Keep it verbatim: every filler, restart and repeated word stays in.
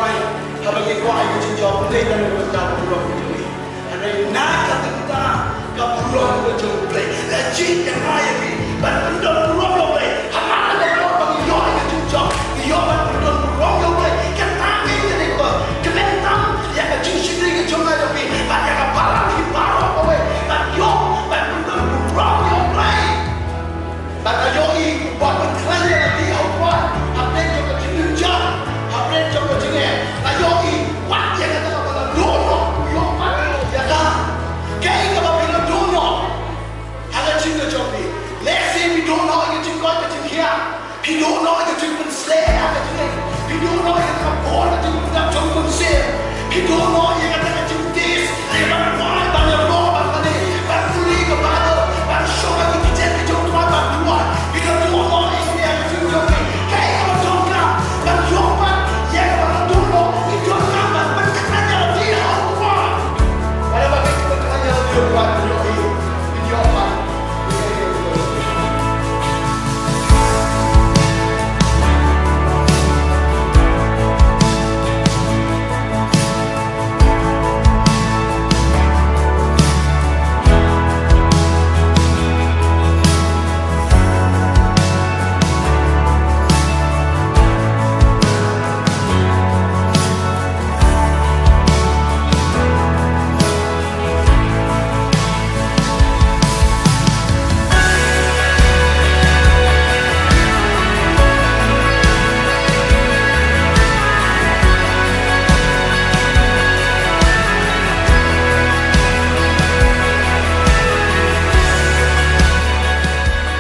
Haba ngi kwah ïa ka jingjop, Blei, na ka bynta ka burom ka jong ngi. Hynrei na ka bynta ka burom ka jong U Blei, la jied ïa nga ïa phi ban